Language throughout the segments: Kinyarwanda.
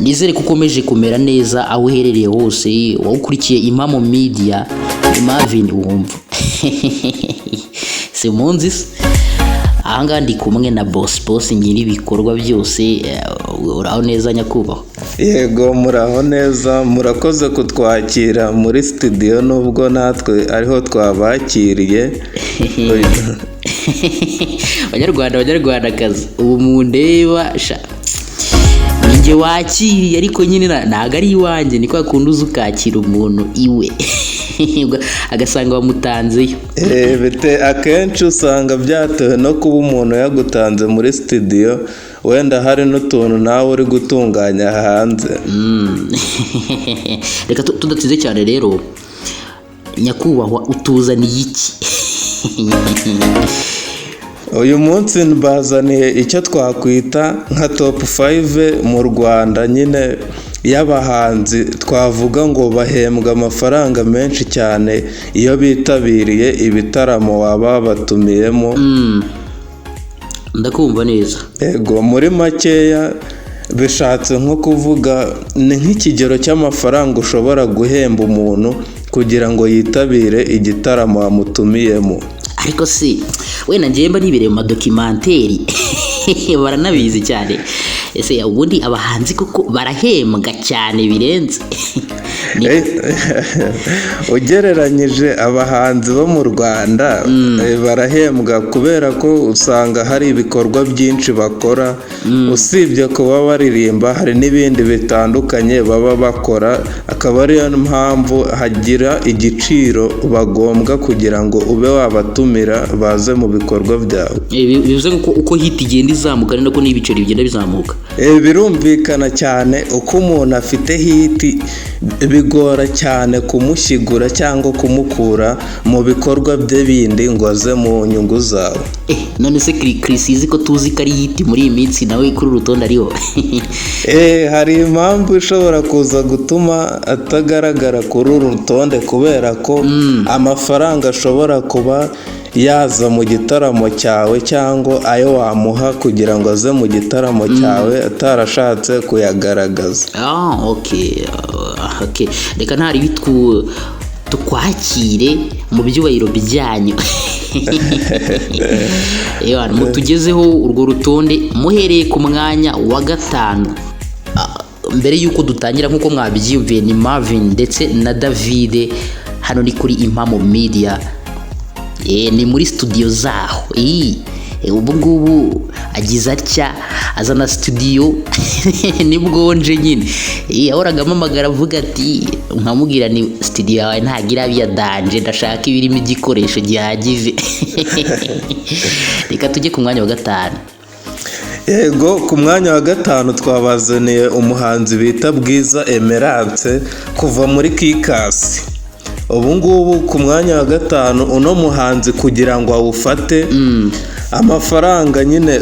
Nizere ko ukomeje kumera neza aho uherereye hose, wowe ukurikiye Impamo Media. Ni Marvin wumva, si munzi se? Ahangaha ndi kumwe na boss, boss nyiri ibikorwa byose. Uraho neza, nyakubahwa? Yego, muraho neza. Murakoze kutwakira muri studio, nubwo natwe ariho twabakiriye. Banyarwanda, banyarwandakazi, ubu mundeba sha ninjye wakiriye, ariko nyine ntabwo ari iwanjye. Ni kwa kundi uza ukakira umuntu iwe agasanga wamutanzeyo. Akenshi usanga byatewe no kuba umuntu yagutanze muri studio, wenda hari n'utuntu nawe uri gutunganya hanze. Reka tudatinze cyane rero, nyakubahwa, utuzaniye iki? Uyu munsi mbazaniye icyo twakwita nka top 5 mu Rwanda nyine y'abahanzi twavuga ngo bahembwa amafaranga menshi cyane iyo bitabiriye ibitaramo waba wabatumiyemo. Ndakumva neza. Yego, muri makeya bishatse nko kuvuga ni nk'ikigero cy'amafaranga ushobora guhemba umuntu kugira ngo yitabire igitaramo wamutumiyemo. Ariko se wenda njyewe mba nibereye mu madocumentary, baranabizi cyane. Ese ubundi abahanzi koko barahembwa cyane birenze? Ugereranyije abahanzi bo mu Rwanda barahembwa, kubera ko usanga hari ibikorwa byinshi bakora. Usibye kuba baririmba, hari n'ibindi bitandukanye baba bakora, akaba ariyo mpamvu hagira igiciro bagombwa kugira ngo ube wabatumira baze mu bikorwa byawe. Bivuze ngo uko hit igenda izamuka ni nako n'ibiceri bigenda bizamuka. Birumvikana cyane. Uko umuntu afite hit, bigora cyane kumushyigura cyangwa kumukura mu bikorwa bye bindi ngo aze mu nyungu zawe. None se Chris izi ko tuzi ko ari hit muri iyi minsi, nawe kuri uru rutonde ariho? Hari impamvu ishobora kuza gutuma atagaragara kuri uru rutonde, kubera ko amafaranga ashobora kuba yaza mu gitaramo cyawe cyangwa ayo wamuha kugira ngo aze mu gitaramo cyawe atarashatse kuyagaragaza. Ah, okay. Reka ntari bitwu tukwakire mu byubahiro byanyu. Ewana, mutugezeho urwo rutonde muhereye ku mwanya wa gatanu. Mbere y'uko dutangira, nk'uko mwabyiyumviye, ni Marvin ndetse na David. Hano ni kuri Impamo Media. Ni muri studio zaho. Ubu ngubu agize atya azana studio, nibwo nje nyine. Yahoraga ampamagara avuga ati, nkamubwira ni studio yawe ntabwo iraba iya danger, ndashaka ibirimo igikoresho gihagije. Reka tujye ku mwanya wa gatanu. Yego, ku mwanya wa gatanu twabazaniye umuhanzi bita Bwiza Emerance kuva muri Kikac. Ubu ngubu ku mwanya wa gatanu, uno muhanzi kugira ngo awufate, amafaranga nyine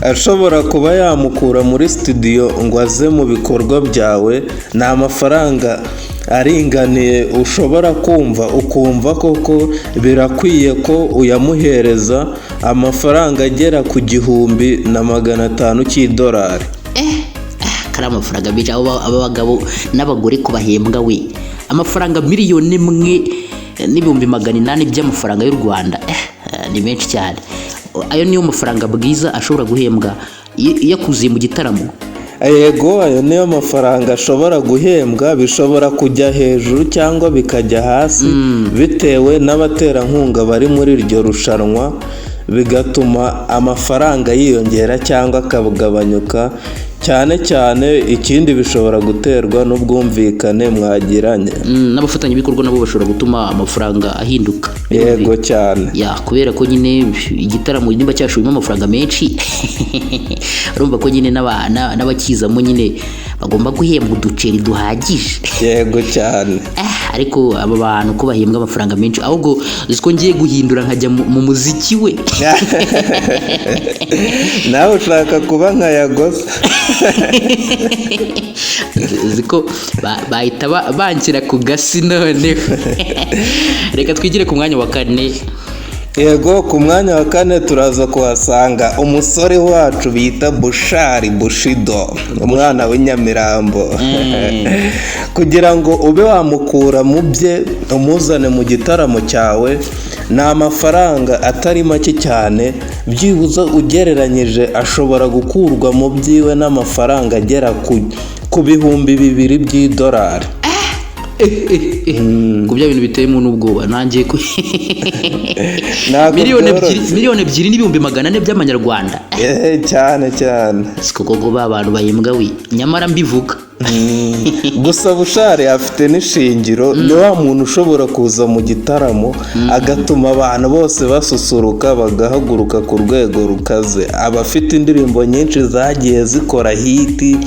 ashobora kuba yamukura muri studio ngo aze mu bikorwa byawe ni amafaranga aringaniye ushobora kumva ukumva koko birakwiye ko uyamuhereza, amafaranga agera ku 1500 cy'idolari. Kari amafaranga menshi. Aba bagabo n'abagore ko bahembwa we, amafaranga 1,800,000 by'amafaranga y'u Rwanda, ni menshi cyane. Ayo niyo mafaranga Bwiza ashobora guhembwa iyo akuziye mu gitaramo? Yego, ayo niyo mafaranga ashobora guhembwa. Bishobora kujya hejuru cyangwa bikajya hasi bitewe n'abaterankunga bari muri iryo rushanwa, bigatuma amafaranga yiyongera cyangwa akagabanyuka. Cyane cyane ikindi, bishobora guterwa n'ubwumvikane mwagiranye. N'abafatanyabikorwa nabo bashobora gutuma amafaranga ahinduka. Yego cyane. Ya, kubera ko nyine igitaramo niba cyashoyemo amafaranga menshi, urumva ko nyine n'abakizamo nyine bagomba guhembwa uduceri duhagije. Yego cyane. Ariko aba bantu ko bahembwa amafaranga menshi, ahubwo uzi ko ngiye guhindura nkajya mu muziki we? Nawe ushaka kuba nka Yago se? Uzi ko bahita banshyira ku gasi noneho. Reka twigire ku mwanya wa kane. Yego, ku mwanya wa kane turaza kuhasanga umusore wacu bita Bushali Bushido, umwana w'inyamirambo. Kugira ngo ube wamukura mu bye umuzane mu gitaramo cyawe, ni amafaranga atari make cyane. Byibuze ugereranyije, ashobora gukurwa mu byiwe n'amafaranga agera ku 2000 by'idolari. Ku bya bintu biteyemo n'ubwoba nanjye ku Ntabwo 2 miliyoni, byoroshye. 2,400,000 by'amanyarwanda. Cyane cyane. Siko koko ba bantu bahembwa we, nyamara mbivuga. Gusa Bushali afite n'ishingiro, ni wa muntu ushobora kuza mu gitaramo agatuma abantu bose basusuruka, bagahaguruka ku rwego rukaze. Aba afite indirimbo nyinshi zagiye zikora hit.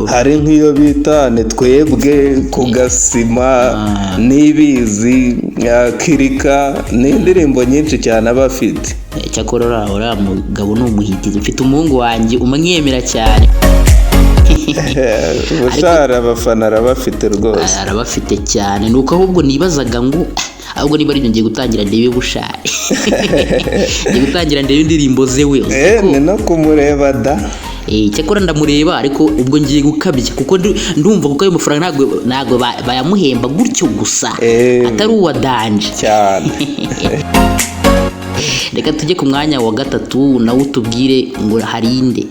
Hari nk'iyo bita ni twebwe ku gasima, n'ibizi, kirika, ni indirimbo nyinshi cyane aba afite. Cyakora uriya mugabo ni umuhitizi, mfite umuhungu wanjye umwemera cyane. Bushali abafana arabafite rwose. Arabafite cyane. Nuko ahubwo nibazaga ngo ahubwo niba aribyo, ngiye gutangira ndebe Bushali, ngiye gutangira ndebe indirimbo ze we, uzi ko Ni no kumureba da. Cyakora ndamureba, ariko ubwo ngiye gukabya kuko ndumva kuko ayo mafaranga ntabwo bayamuhemba gutyo gusa atari uwa danger. Cyane. Reka tujye ku mwanya wa gatatu, nawe utubwire ngo hari inde.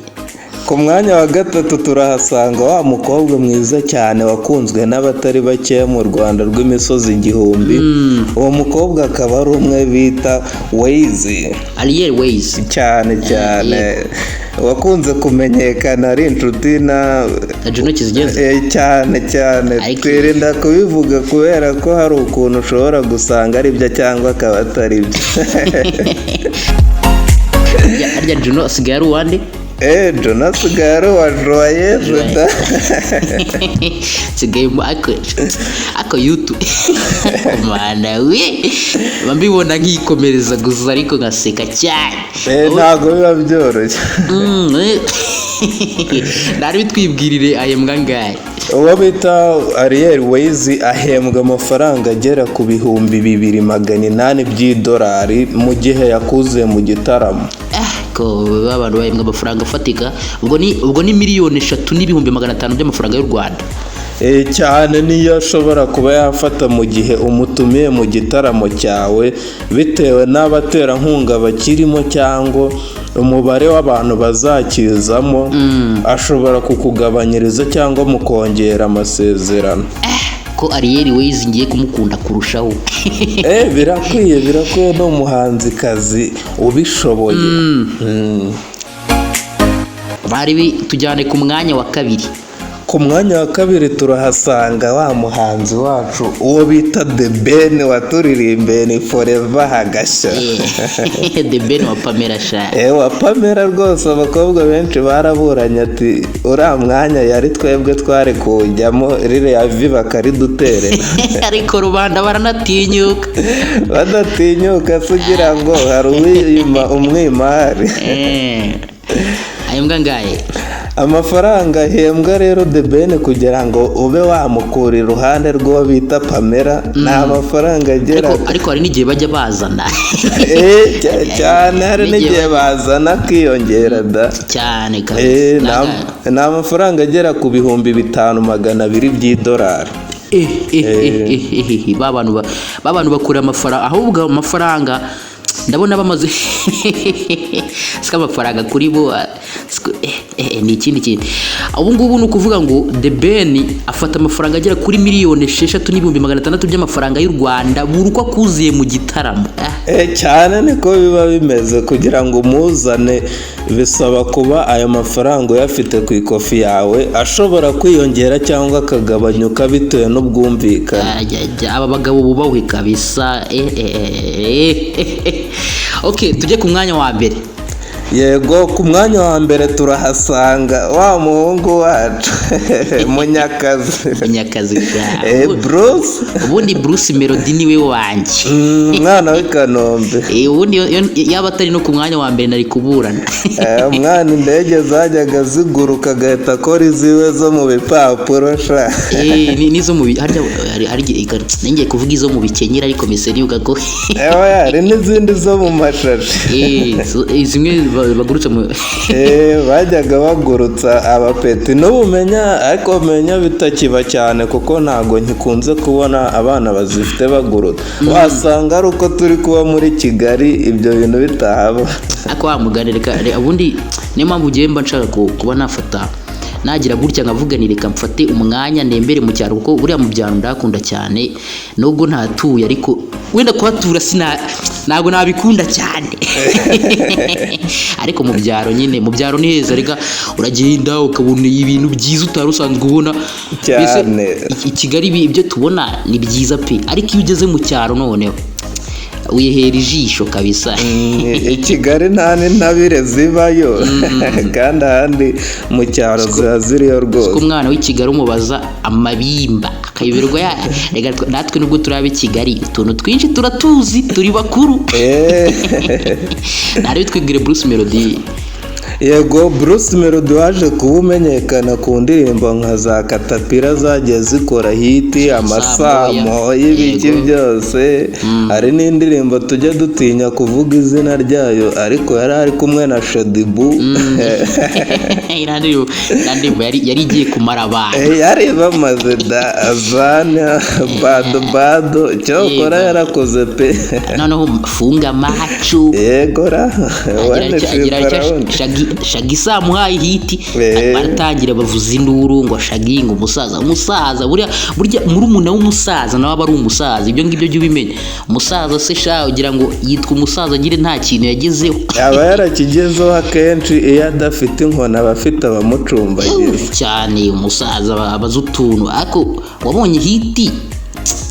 Ku mwanya wa gatatu turahasanga wa mukobwa mwiza cyane wakunzwe n'abatari bakeya mu Rwanda rw'imisozi igihumbi. Uwo mukobwa akaba ari umwe bita Ways. Ariel Ways. Cyane cyane, wakunze kumenyekana ari inshuti na na Juno Kizigenza. Cyane cyane. Twirinda kubivuga kubera ko hari ukuntu ushobora gusanga ari byo cyangwa akaba atari byo. Harya Juno asigaye ari uwande? Juno asigaye ari uwa Joyeuse da. Nsigaye ako yutu mana we, mba mbibona nkikomereza gusa, ariko ngaseka cyane. Ntabwo biba byoroshye. Ntari bitwibwirire, ahembwa angahe? Uwo bita Ariel Ways ahembwa amafaranga agera ku 2800 by'idolari mu gihe yakuze mu gitaramo. Ko abantu bahembwa amafaranga afatika, ubwo ni 3,500,000 by'amafaranga y'u Rwanda. Cyane, niyo ashobora kuba yafata mu gihe umutumiye mu gitaramo cyawe, bitewe n'abaterankunga bakirimo cyangwa umubare w'abantu bazakizamo, ashobora kukugabanyiriza cyangwa mukongera amasezerano. Ko Ariel Ways ngiye kumukunda kurushaho. Birakwiye, birakwiye, ni umuhanzikazi ubishoboye. Bari tujyane ku mwanya wa kabiri. Ku mwanya wa kabiri turahasanga wa muhanzi wacu, uwo bita The Ben, waturirimbiye ni Forever hagashya. The Ben wa Pamela sha. Wa Pamela rwose, abakobwa benshi baraburanye ati uriya mwanya yari twebwe twari kuwujyamo, ririya vi bakariduterera. Ariko rubanda baranatinyuka. Badatinyuka se ugira ngo hari uwima umwimari? Ahembwa angahe? Amafaranga ahembwa rero The Ben kugira ngo ube wamukura iruhande rw'uwo bita Pamela ni amafaranga agera Ariko hari n'igihe bajya bazana. Cyane, hari n'igihe bazana akiyongera da. Cyane kabisa. Ni amafaranga agera ku 5200 by'idolari. Ba bantu bakura amafaranga, ahubwo amafaranga ndabona bamaze siko amafaranga kuri bo ni ikindi kintu. Ubu ngubu ni ukuvuga ngo The Ben afata amafaranga agera kuri 6,600,000 by'amafaranga y'u Rwanda buri uko akuzuye mu gitaramo. Cyane, niko biba bimeze. Kugira ngo umuzane bisaba kuba ayo mafaranga uyafite ku ikofi yawe, ashobora kwiyongera cyangwa akagabanyuka bitewe n'ubwumvikane. Ajya, aba bagabo bubahwe kabisa. Ok, tujye ku mwanya wa mbere. Yego, ku mwanya wa mbere turahasanga wa muhungu wacu Munyakazi. Munyakazi. Bruce. Ubundi Bruce Melody niwe wanjye. Umwana w'i Kanombe. Ubundi yaba atari no ku mwanya wa mbere nari kuburana. Umwana indege zajyaga ziguruka agahita akora iziwe zo mu bipapuro sha. N'izo mu harya ngiye kuvuga izo mu bikenyeri, ariko miseri ugago. Hari n'izindi zo mu mashashi. Zimwe bagurutse mu Bajyaga bagurutsa abapeti n'ubumenya, ariko menya bitakiba cyane kuko ntabwo nkikunze kubona abana bazifite bagurutsa. Wasanga ari uko turi kuba muri Kigali ibyo bintu bitahaba. Ariko wa mugani, reka ubundi niyo mpamvu ugiye mba nshaka kuba nafata nagira gutya nkavuga ni reka mfate umwanya nembere mu cyaro, kuko buriya mu byaro ndakunda cyane nubwo ntatuye, ariko wenda kuhatura ntabwo nabikunda cyane, ariko mu byaro nyine, mu byaro ni heza. Reka uragenda ukabona ibintu byiza utari usanzwe ubona cyane. I Kigali ibyo tubona ni byiza pe, ariko iyo ugeze mu cyaro noneho wihera ijisho kabisa. I Kigali nta n'intabire zibayo, kandi ahandi mu cyaro ziba ziriyo rwose. Ko umwana w'i Kigali umubaza amabimba akayoberwa. Natwe nubwo turi ab'i Kigali utuntu twinshi turatuzi, turi bakuru. Ntari bitwibwire Bruce Melody. Yego, Bruce Melody waje kuba umenyekana ku ndirimbo nka za Katapira zagiye zikora hit, amasamo y'ibiki byose. Hari n'indirimbo tujya dutinya kuvuga izina ryayo, ariko yari ari kumwe na Shaddyboo. Indirimbo yari igiye kumara abantu. Yari bamaze da azana bado bado, cyokora yarakoze pe. Noneho funga macho. Yego ra. Shaggy samuhaye hit, baratangira bavuza induru ngo Shaggy ngo umusaza, umusaza. Burya murumuna w'umusaza nawe aba ari umusaza, ibyo ngibyo jya ubimenya. Umusaza se sha ugira ngo yitwa umusaza agire nta kintu yagezeho? Aba yarakigezeho akenshi iyo adafite inkoni aba afite abamucumbagira cyane. Umusaza abaza utuntu, ariko wabonye hit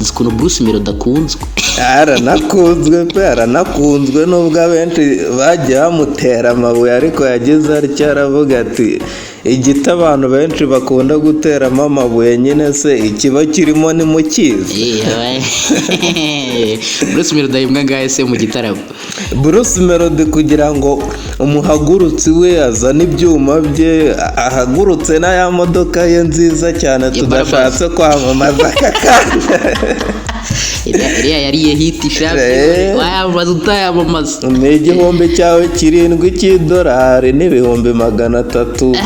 ukuntu Bruce Melody akunzwe. Aranakunzwe pe, aranakunzwe nubwo abenshi bagiye bamutera amabuye, ariko yagize atya aravuga ati igiti abantu benshi bakunda guteramo amabuye nyine se ikiba kirimo ni mukizi. Bruce Melody ahembwa angahe se mu gitaramo? Bruce Melody kugira ngo umuhagurutsi we azane ibyuma bye, ahagurutse n'aya modoka ye nziza cyane tudashatse kwamamaza aka kanya. Iriya yariye hit ishatse wayamamaza utayamamaza. Ni 7,000 cy'idolari n'300,000.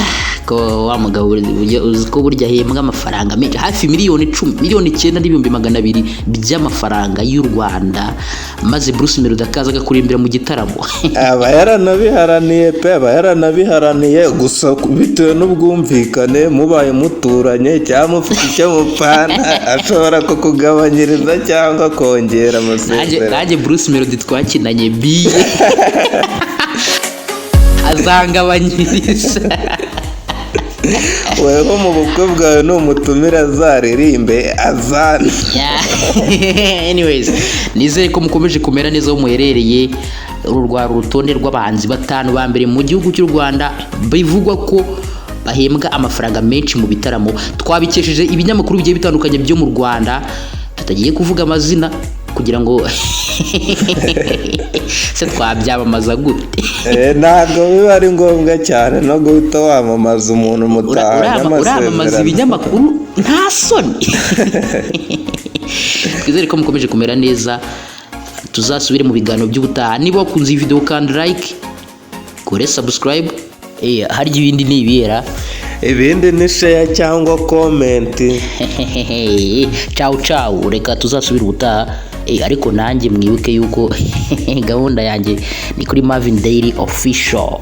Ko wa mugabo uzi ko burya ahembwa amafaranga menshi, hafi 10 miliyoni, 9,200,000 by'amafaranga y'u Rwanda, maze Bruce Melody akaza agakuririmbira mu gitaramo. Aba yaranabiharaniye pe, aba yaranabiharaniye. Gusa bitewe n'ubwumvikane mubaye muturanye cyangwa mufite icyo mupfana, ashobora kukugabanyiriza cyangwa kongera amasezerano. Nanjye Bruce Melody twakinanye biye azangabanyiriza. Weho mu bukwe bwawe numutumira azaririmbe azana. Anyways, nizere ko mukomeje kumera neza aho muherereye. Uru rwari urutonde rw'abahanzi 5 ba mbere mu gihugu cy'u Rwanda bivugwa ko bahembwa amafaranga menshi mu bitaramo. Twabikesheje ibinyamakuru bigiye bitandukanye byo mu Rwanda, tutagiye kuvuga amazina kugira ngo se twabyamamaza gute? Ntabwo biba ari ngombwa cyane no guhita wamamaza umuntu mutahanye Uramamaza amasezerano. ibinyamakuru nta soni. Twizere ko mukomeje kumera neza, tuzasubire mu biganiro by'ubutaha. Niba wakunze iyi video kandi like, kore subscribe. Harya ibindi ni ibihera. Ibindi ni share cyangwa comment. Ciao ciao, reka tuzasubire ubutaha. Ariko nanjye mwibuke yuko gahunda yanjye ni kuri Marvin Daily Official.